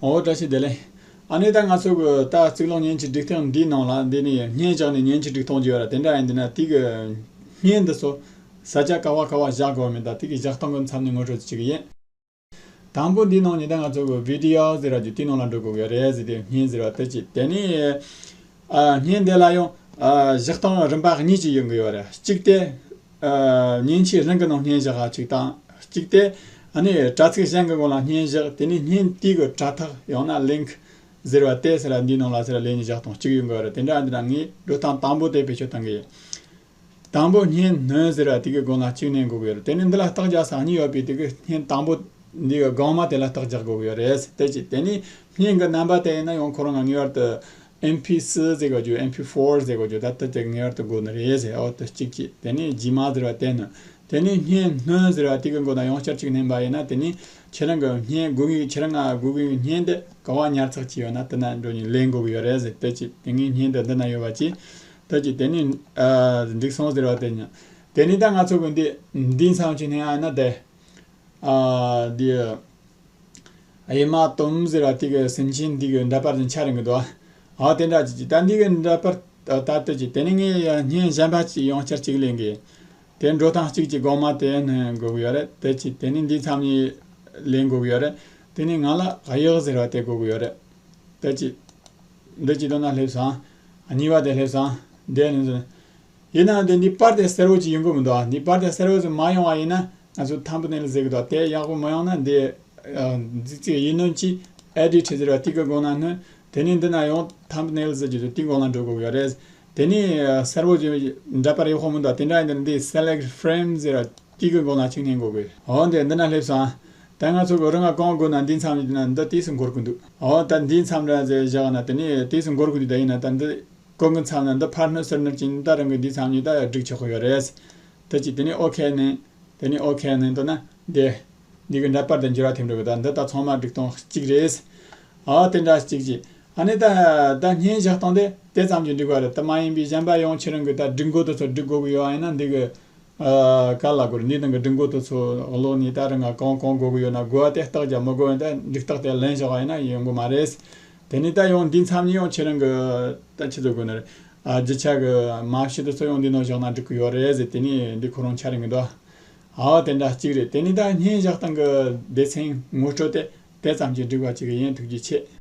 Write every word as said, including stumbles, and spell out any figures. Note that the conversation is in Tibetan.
ཨོ་བཀྲ་ཤིས་བདེ་ལེགས། ཨ་ནི་ད་ང་ཚོ་གི་ད་གཙུག་ལག་མཉེན་ཆས་སྒྲིག་སྟངས་འདིའི་ནང་ལ་འདི་ནས་བརྙན་བཞག་ནས་མཉེན་ཆས་སྒྲིག་གཏོང་རྒྱུ་ཡོད་ར། དེ་འདྲ་ཡིན་འདི་ན་དེ་གི་བརྙན་འདི་ཚོ་ས་ཆ་ག་བ་ག་བ་བཞག་དགོས་མིན་ད་དེ་གི་བཞག་སྟངས་གི་མཚམས་ནས་ངོ་སྤྲོད་ཅིག་ཡིན། དང་པོ་འདིའི་ནང་ནས་ད་ང་ཚོ་གི་བི་ཌི་ཡོ་ཟེར་བ་རྒྱུ་དེའི་ནང་ལ་འགྲོ་དགོས་ཀྱི་རེད་ཟེར་ཏེ་བརྙན་ཟེར་བ་དེ་ཅི་དེ་ནས་ཨ་བརྙན་འདི་ལ་ཡང་ཨ་བཞག་སྟངས་རིམ་པ་གཉིས་ཅིག་ཡོང་གི་ཡོད་རེད། གཅིག་དེ་ཨ་མཉེན་ཆས་རང་གི་ནང་བརྙན་བཞག་ག་གཅིག་དང་། གཅིག་དེ་ཨ་ནི་དྲ་ཚིགས་གཞན་གྱི་སྒང་ལ་བརྙན་བཞག་དེ་ནས་བརྙན་དེའི་གི་དྲ་ཐག་ཡང་ན་ལིང་ཀི་ཟེར་བ་དེ་ཟེར་བ་འདིའི་ནང་ལ་ཟེར་བ་ལེན་ནས་བཞག་སྟངས་གཅིག་ཡོང་གི་ཡོད་རེད། དེ་འདྲ་འདི་འདྲ་ངས་འགྲོ་སྟངས་དང་པོ་དེ་བེད་སྤྱོད་གཏང་གི་ཡིན། དང་པོ་བརྙན་སྣོན་ཟེར་བ་དེ་གི་སྒང་ལ་གཅིག་ནས་འགོ་གི་ཡོད་རེད། དེ་ནས་འདི་ལ་རྟགས་རྒྱག་ས་གཉིས་ཡོད་པས་དེ་གི་བརྙན་དང་པོ་འདི་གི་སྒང་མ་དེ་ལ་རྟགས་རྒྱག་དགོས་ཀྱི་ཡོད་རེད། དེ་ཅི་དེ་ནས་བརྙན་གི་རྣམ་པ་དེ་ཡིན་ན་ཡང་ཁོ་རང་ང་ངེས་པར་དུ་ཨེམ་ཕི་སི་ཟེར་དགོས་རྒྱུ་ཨེམ་ཕི་ཕོར་ཟེར་དགོས་རྒྱུ་ད་ལྟ་དེ་ངེས་པར་དུ་དགོས་ནི་རེད་ཟེར། ཨོ་དེ་གཅིག་ཅི་དེ་ནས་རྗེས་མ་ཟེར་བ་དེ་ནི་དེ་ནས་བརྙན་སྣོན་ཟེར་བ་དེ་གི་མགོ་ན་ཡང་བསྐྱར་གཅིག་བསྣན་པ་ཡིན་ན་དེ་ནས་ཁྱེད་རང་གི་བརྙན་དགོས་ངེས་ཁྱེད་རང་ང་དགོས་ངེས་བརྙན་དེ་ག་བ་ཉར་ཚགས་བྱས་ཡོད་ན་དེ་ན་འགྲོ་ནས་ལེན་དགོས་ཀྱི་ཡོད་རེད་ཟེར། དེ་ཅི་དེ་ངའི་བརྙན་དེ་འདི་ན་ཡོད་པ་ཅི། ད་ཅི་དེ་ནི་ཨ་འགྲིག་སོང་ཟེར་བ་དེ་ཉ། དེ་ནི་ད་ང་ཚོ་གི་འདི་འདིའི་མཚམས་ཅི་ནས་ཨ་ན་དེ་ཨ་འདི་ཨ་ཡེ་མ་དོམ་ཟེར་བ་དེ་གི་སེམས་ཅན་འདི་གི་འདྲ་པར་དེ་འཆར་རིང་གི་འདུག་ཨ་དེ་འདྲ་ཅི་ཅི་ད་འདི་གི་འདྲ་པར་ད་ལྟ་ཅི་དེ་ནི་ངས་བརྙན་གཞན་པ་ཅི་ཡང་བསྐྱར་ཅིག་ལེན་གི། དེ་འགྲོ་སྟངས་གཅིག་ཅི་སྒང་མ་དེ་ནི་དགོས་གི་ཡོད་རེད། དེ་ཅི་དེ་ནི་འདིའི་མཚམས་ནས་ལེན་དགོས་གི་ཡོད་རེད། དེ་ནི་ང་ལ་གཡག་ཟེར་བ་དེ་དགོས་གི་ཡོད་རེད། དེ་ཅི་འདི་ཅི་འདོན་ན་སླེབས་སོང་། ཨ་གཉིས་པ་དེ་སླེབས་སོང་། འདི་ནི་ཟེར། ཡིན་ནའང་དེ་འདི་པར་དེ་གསལ་བོ་ཅིག་ཡོང་གི་མི་འདུག་ཨ་འདི་པར་དེ་གསལ་བོ་ཅིག་མ་ཡོང་བ་ཡིན་ན་ང་ཚོ་ཐམ་ནེལ་ཟེར་གི་འདུག་དེ་ཡག་པོ་མ་ཡོང་ན་འདི་ཨ་འཛིག་རྩིས་ཡིན་ནོ་ཅི་ཨེ་ཌིཊ་ཟེར་བ་དེ་གི་སྒང་ན་ནི་དེ་ནི་འདི་ན་ཡང་ཐམ་ནེལ་ཟེར་གྱི་འདུག་དེ་སྒང་ལ་འགྲོ་དགོས་ཡོད་རེད། དེ་ནི་ཨ་གསལ་བོ་ཅིག་འདྲ་པར་ཡག་པོ་མི་འདུག་དེ་འདྲ་ཡིན་ན་འདི་སེ་ལེག་ཊི་ཕེ་རེམ་ཟེར་བ་དེ་གི་སྒང་ལ་གཅིག་ནས་འགོ་དགོས། འོ་འདི་འདི་ན་སླེབས་སོང་། ད་ང་ཚོ་གི་རང་ང་གང་དགོས་ན་འདི་མཚམས་ཡིན་ན་འདི་དུས་སུ་འགོར་གི་འདུག་འོ་ད་འདི་མཚམས་ར་ཟེར་བཞག་ན་དེ་ནི་དུས་སུ་འགོར་གི་འདུག་ད་ཡིན་ན་ད་འདི་གོང་གི་མཚམས་ན་འདི་ཕར་སྣོན་ཚུར་སྣོན་གྱིན་ད་རང་གི་འདི་མཚམས་ཉིད་ད་སྒྲིག་ཆོག་གི་ཡོད་རེད། ད་ཅི་དེ་ནི་ཨོ་ཁེ་ནི། དེ་ནི་ཨོ་ཁེ་ནི་འདོན་ན་འདི། འདི་གི་འདྲ་པར་དེ་འགྱུར་བ་ཐེབས་འགྲོ་གི་ད་འདི་ད་ཚང་མ་སྒྲིག་སྟངས་གཅིག་རེད། ཨ་དེ་འདྲ་གཅིག་ཅི། ཨ་ནི་ད་ད་བརྙན་བཞག་སྟངས་དེ་དེ་ཙམ་གྱིས་འགྲིག་པ་རེད། དེ་མ་ཡིན་པའི་གཞན་པ་ཡང་ཁྱེད་རང་གི་ད་སྒྲིག་འགོད་དེ་ཚོ་སྒྲིག་དགོས་གི་ཡོད་ཨ་ཡིན་ན་འདི་གི་ཨ་ག་ལ་དགོས་རེད། འདི་ནང་གི་སྒྲིག་འགོད་དེ་ཚོ་ཀློག་ནས་ད་རང་ང་གང་གང་དགོས་གི་ཡོད་ན་དགོས་པ་དེ་རྟགས་རྒྱག་མི་དགོས་པ་ད་འགྲིག་རྟགས་དེ་ལེན་བཞག་ཨ་ཡིན་ན་ཡོང་གི་མ་རེད། དེ་ནས་ད་ཡང་འདི་མཚམས་ནས་ཡང་ཁྱེད་རང་གི་ད་ཆི་ཟེར་དགོས་ན་རེད། ཨ་རྒྱུ་ཆ་གི་མ་ཕྱི་དེ་ཚོ་ཡང་འདི་ནང་བཞག་ན་འགྲིག་གི་ཡོད་རེད་ཟེར། དེ་ནས་འདི་ཁོ་རང་འཆར་ཡིན་གི་འདུག་ཨ་དེ་འདྲ་གཅིག་རེད། དེ་ནས་ད་བརྙན་བཞག་སྟངས་གི་སྡེ་ཚན་ངོ་སྤྲོད་དེ་དེ་ཙམ་གྱིས་འགྲིག་པ་གཅིག་ཡིན། ཐུགས་རྗེ་ཆེ།